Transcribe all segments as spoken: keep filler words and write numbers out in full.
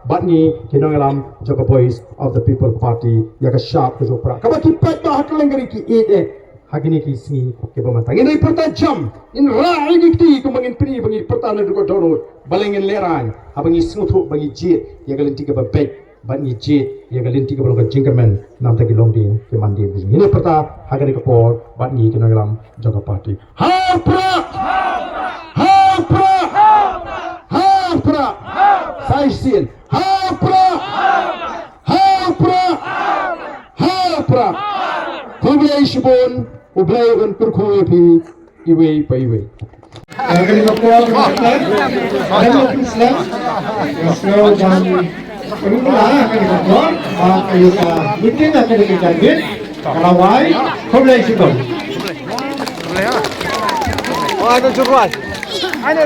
Bad ngi ki nongïalam jong ka Voice of the People Party, ïa ka shap ka jong u Prah, kaba ki paidbah ha kylleng ka ri ki ïeit eh ha kine ki sngi kiba mynta. Ngin ïa pyrta jam, ngin rah ïa ki kti kumba ngin pyni ba ngi pyrta naduh ka dohnud, balei ngin lehraiñ? Haba ngi sngewthuh ba ngi jied ïa ka lynti kaba beit, bad ngi jied ïa ka lynti kaba long ka jingkyrmen, namar ki long dien ki man dien. Ngin ïa pyrta ha kane ka por bad ngi ki nongïalam jong ka party. Ha u Prah! Ha u Prah! Ha u Prah! Sa shisien. Ha u Prah! Ha u Prah! Ha u Prah! Khublei shibun, U Blei un kyrkhu ïa phi iwei pa iwei. Kane ka por ka dang slem, ka sngew ban pynbna kane ka por ba ka ïa ka meeting kane ka jingmut ka la wai. Khublei shibun. Kine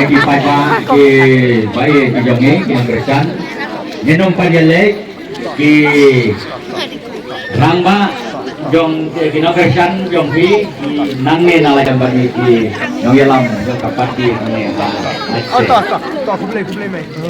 ki paidbah kiba ïeit ki jong ngi, ki nongkyrshan, ngin ym pat ïaleh ki rangbah jong ki nongkyrshan jong phi, ki nangne na la jong bad ngi ki nongïalam jong ka party hangne ha Maitse.